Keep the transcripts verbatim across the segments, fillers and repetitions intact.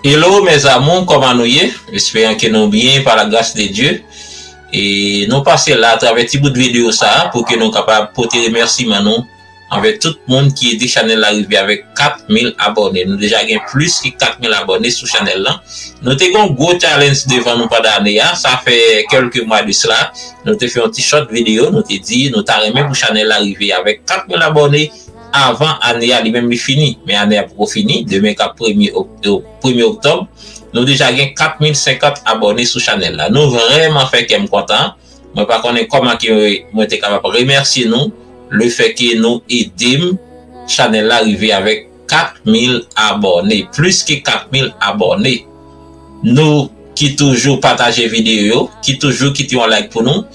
Hello mes amours, kòman nou ye? Esperan ke nou byen pa la gras de Dye. E nou pase la atravè ti bout videyo sa a pou ke nou kapab pote remèsiman nou anvè tout moun ki ede chanèl la rive avèk kat mil abòne. Nou deja gen plis ki kat mil abòne sou chanèl lan. Nou te gen yon gwo challenge devan nou pandan ane a, sa fè kèlke mwa de sila. Nou te fè yon ti short videyo, nou te di nou ta renmen pou chanèl la rive avèk kat mil abòne avan ane a li menm li fini. Men ane a poko fini, demen k ap premye ok-, premye oktòb, nou deja gen kat mil senkant abòne sou chanèl la. Nou vrèman fè kè m kontan. Mwen pa konnen kòman ke mwen te kapab remèsye nou, lefètke nou ede m chanèl la rive avèk kat mil abòne, plis ke kat mil abòne. Nou ki toujou pataje videyo yo, ki toujou kite yon like pou nou,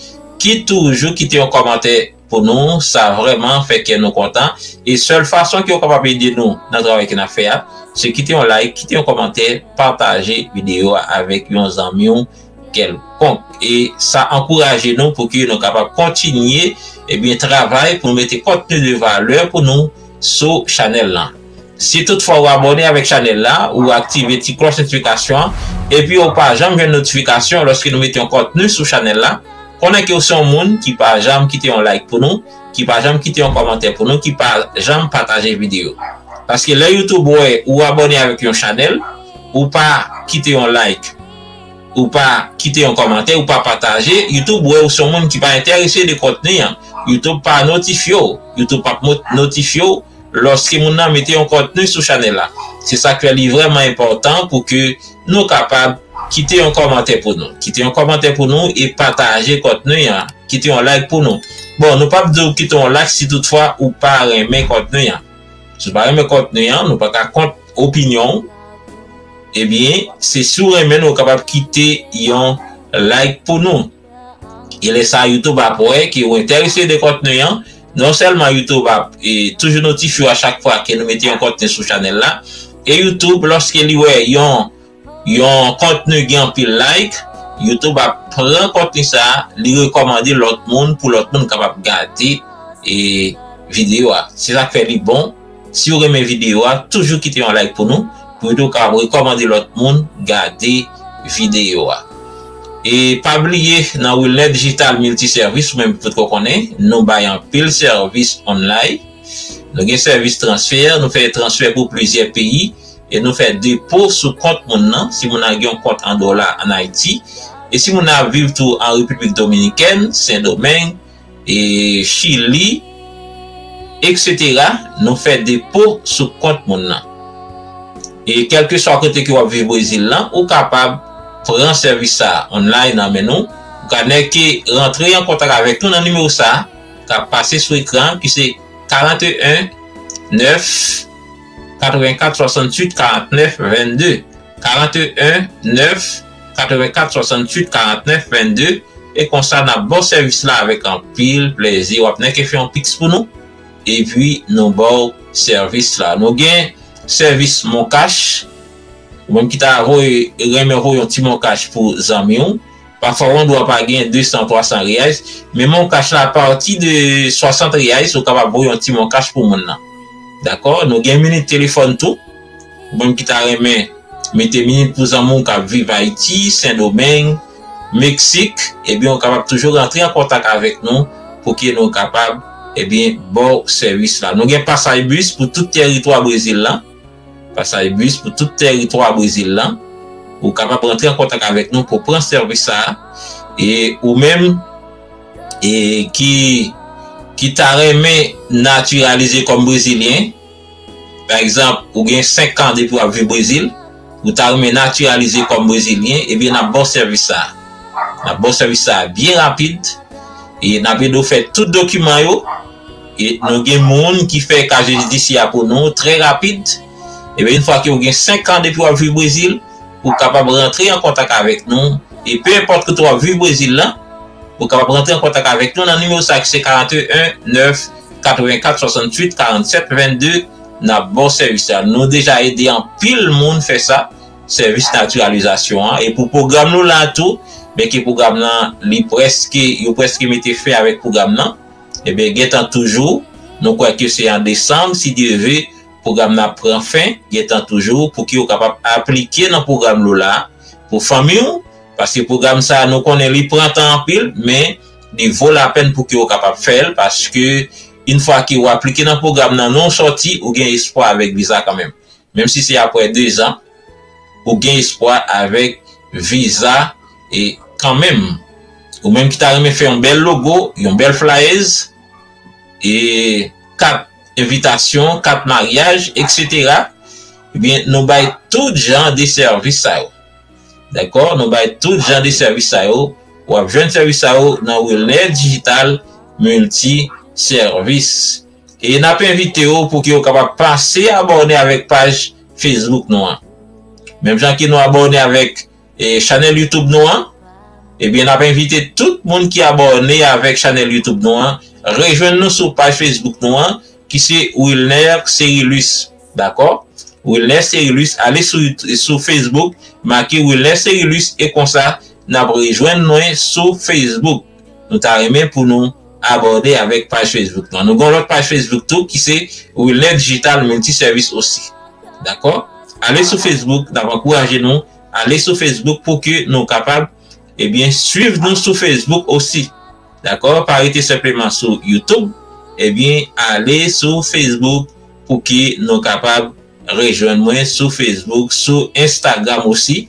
ki toujou kite yon kòmantè pou nou, sa vrèman fè kè nou kontan. E sèl fason ke w kapab ede nou nan travay ke n ap fè a, se kite yon like, kite yon kòmantè, pataje videyo a avèk yon zanmi w kèlkonk. E sa ankouraje nou pou ke nou kapab kontinye, ebyen, travay pou nou mete kontni de valè pou nou sou chanèl lan. Si toutfwa ou abòne avèk chanèl la, ou aktive ti klòch notifikasyon an, epi ou pa janm jwenn notifikasyon lòske nou mete yon kontni sou chanèl la, konnen ke ou se yon moun ki pa janm kite yon like pou nou, ki pa janm kite yon kòmantè pou nou, ki pa janm pataje videyo. Paske lè YouTube wè ou abòne avèk yon chanèl, ou pa kite yon like, ou pa kite yon kòmantè, ou pa pataje, YouTube wè ou se yon moun ki pa enterese de kontni an. YouTube pa notifye w. YouTube p ap mo-, notifye w lòske moun nan mete yon kontni sou chanèl la. Se sa k fè li vrèman enpòtan pou ke nou kapab kite yon kòmantè pou nou. Kite yon kòmantè pou nou e pataje kontni an. Kite yon like pou nou. Bon, nou p ap di w kite yon like si toutfwa ou pa renmen kontni an. Si w pa renmen kontni an, nou pa ka kont opinyon w. Ebyen, se si w renmen nou kapab kite yon like pou nou. E lè sa a, YouTube ap wè ke ou enterese de kontni an. Non sèlman YouTube ap, e, toujou notifye w a chak fwa ke nou mete yon kontni sou chanèl la. E YouTube, lòske li wè yon, yon kontni gen anpil like, YouTube ap pran kontni sa a, li rekòmande lòt moun pou lòt moun kapab gade, e, videyo a. Se sa k fè li bon. Si w renmen videyo a, toujou kite yon like pou nou, pou nou kapab rekòmande lòt moun gade videyo a. E pa bliye, nan Wilner Digital Multiservice, ou menm ki potko konnen, nou bay anpil sèvis online. Nou gen sèvis transfè, nou fè transfè pou plizyè peyi, e nou fè depo sou kont moun nan, si moun nan gen yon kont an dola ann Ayiti, e si moun nan ap viv tou an Repiblik Dominikèn, Sendomeng, e Chili, etsetera, nou fè depo sou kont moun nan. E kèlkeswa kote ke w ap viv Brezil lan, ou kapab pran sèvis sa a online nan men nou. Ou ka nèke rantre an kontak avèk nou nan nimewo sa a, k ap pase sou ekran an, ki se karannteyen nèf katrevenkat swasanntuit karannèf vennde. Karannteyen nèf katrevenkat swasanntuit karannèf vennde. E konsa, n ap ba w sèvis la avèk anpil plèzi. W ap nèke fè yon piks pou nou, epi nou ba w sèvis la. Nou gen sèvis MonCash. Ou menm ki ta voye, renmen voye yon ti MonCash pou zanmi w, pafwa w dwa pa gen de san, twa san reais, men MonCash la, apati de swasant reais, ou kapab voye yon ti MonCash pou moun nan. Dakò? Nou gen minit telefòn tou. Ou menm ki ta renmen mete minit pou zanmi w k ap viv Ayiti, Sendomeng, Meksik, ebyen, ou kapab toujou rantre an kontak avèk nou pou ke nou kapab, ebyen, ba w sèvis la. Nou gen pasaj bis pou tout tèritwa Brezil lan. Pasaj bis pou tout tèritwa Brezil lan. Ou kapab rantre an kontak avèk nou pou pran sèvis sa a. E ou menm, e ki, ki ta renmen natiralize kòm Brezilyen, pa egzanp, ou gen senk an depi w ap viv Brezil, ou ta renmen natiralize kòm Brezilyen, ebyen, n ap ba w sèvis sa a. N ap ba w sèvis sa a byen rapid, e n ap ede w fè tout dokiman yo, e nou gen moun ki fè kaziye jidisyè a pou nou trè rapid. Ebyen, yon fwa ke w gen senk an depi w ap viv Brezil, ou kapab rantre an kontak avèk nou, e pe enpòt kote w ap viv Brezil lan, ou kapab rantre an kontak avèk nou nan nimewo sa a ki se karannteyen nèf katrevenkat swasanntuit karannsèt vennde. N ap ba w sèvis la. Nou deja ede anpil moun fè sa, sèvis natiralizasyon an. E pou pwogram nou la tou, byenke pwogram nan, li prèske, yo prèske mete fen avèk pwogram nan, ebyen, gentan toujou, nou kwè ke se an desanm, si Dye ve, pwogram nan ap pran fen, gen tan toujou pou ke w kapab aplike nan pwogram lo la pou fanmi w, paske pwogram sa a nou konnen li pran tan anpil, men li vo lapèn pou ke w kapab fè l, paske yon fwa ke w aplike nan pwogram nan, non w sòti, ou gen espwa avèk viza kanmenm. Menm si se apre de zan, ou gen espwa avèk viza e kanmenm. Ou menm ki ta renmen fè yon bèl logo, yon bèl flyers, e kat envitasyon, kat maryaj, etsetera, ebyen, nou bay tout jan de sèvis sa yo. Dakò? Nou bay tout jan de sèvis sa yo. W ap jwenn sèvis sa yo nan Wilner Digital Multi Service. E n ap envite w pou ke w kapab pase abòne avèk paj Facebook nou an. Menm jan ke nou abòne avèk e chanèl YouTube nou an, ebyen, n ap envite tout moun ki abòne avèk chanèl YouTube nou an, rejwenn nou sou paj Facebook nou an, ki se Wilner Cerilus. Dakò? Wilner Cerilus, ale sou, sou Facebook, make Wilner Cerilus, e konsa, n ap rejwenn mwen sou Facebook. Nou ta renmen pou nou abòne avèk paj Facebook nou an. Nou gen yon lòt paj Facebook tou ki se Wilner Digital Multi Service osi. Dakò? Ale sou Facebook, n ap ankouraje nou. Ale sou Facebook pou ke nou kapab, ebyen, swiv nou sou Facebook osi. Dakò? Pa rete senpleman sou YouTube. Ebyen, ale sou Facebook pou ke nou kapab rejwenn mwen sou Facebook, sou Instagram osi.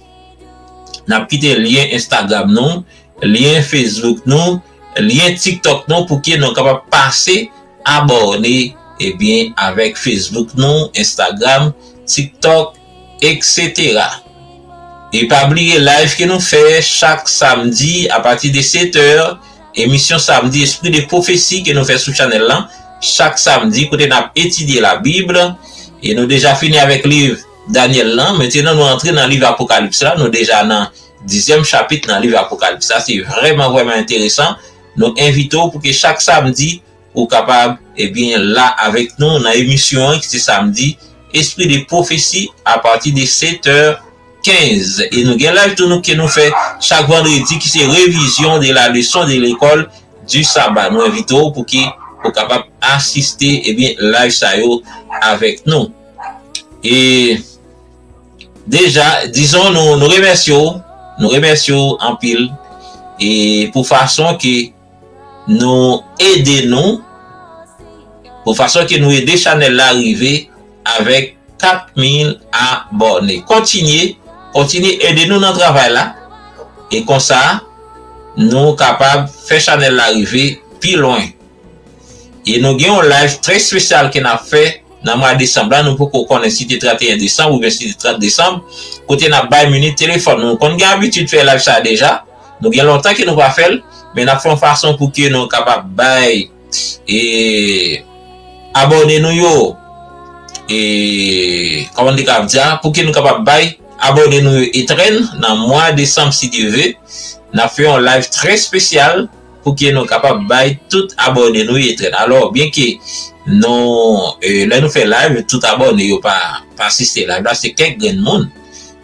N ap kite lyen Instagram nou, lyen Facebook nou, lyen TikTok nou pou ke nou kapab pase abòne, ebyen, avèk Facebook nou, Instagram, TikTok, etsetera. E pa bliye live ke nou fè chak samdi apati de sèt è, emisyon samdi Espri de Pwofesi ke nou fè sou chanèl lan, chak samdi kote n ap etidye Labib, e nou deja fini avèk liv Danyèl lan, mentnan nou antre nan liv Apokalips la, nou deja nan dizyèm chapit nan liv Apokalips la, se vrèman, vrèman enteresan. Nou envite w pou ke chak samdi, ou kapab, ebyen, la avèk nou nan emisyon an ki se samdi, Espri de Pwofesi, apati de sèt è kenz. E nou gen live tou nou ke nou fè chak vandredi ki se revizyon de la leson de lekòl di saba. Nou envite w pou ke ou kapab asiste, ebyen, live sa yo avèk nou. E deja, dizon, nou, nou remèsye w, nou remèsye w anpil, e pou fason ke nou ede nou, pou fason ke nou ede chanèl la rive avèk kat mil abòne. Kontinye, kontinye ede nou nan travay la, e konsa, nou kapab fè chanèl la rive pi lwen. E nou gen yon live trè espesyal ke n ap fè nan mwa desanm la. Nou poko konnen si te trannteyen desanm oubyen si te trant desanm, kote n ap bay minit telefòn. Nou konn gen abitid fè live sa a deja. Nou gen lontan ke nou pa fè l, men n ap fè yon fason pou ke nou kapab bay, e, abòne nou yo, e, kòman n te kapab di a, pou ke nou kapab bay abòne nou yo etrenn nan mwa desanm, si Dye ve. N ap fè yon live trè espesyal pou ke nou kapab bay tout abòne nou yo etrenn. Alò, byenke nou, e, lè nou fè live, tout abòne yo pa, pa asiste live la, se kèk grenn moun.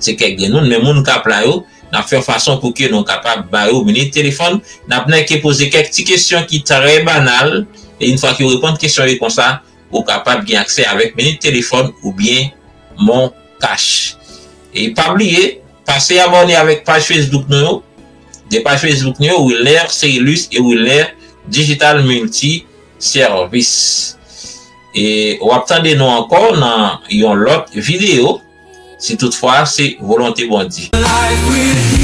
Se kèk grenn moun, men moun k ap la yo, n ap fè yon fason pou ke nou kapab ba yo minit telefòn. N ap nèke poze kèk ti kesyon ki trè banal, e yon fwa ke yo reponn kesyon yo konsa, ou kapab gen aksè avèk minit telefòn oubyen Mon Cash. E pa bliye, pase abòne avèk paj Facebook nou yo. De paj Facebook nou yo, Wilner Cerilus e Wilner Digital Multi Service. E w ap tande nou ankò nan yon lòt videyo, si toutfwa se volonte Bondye.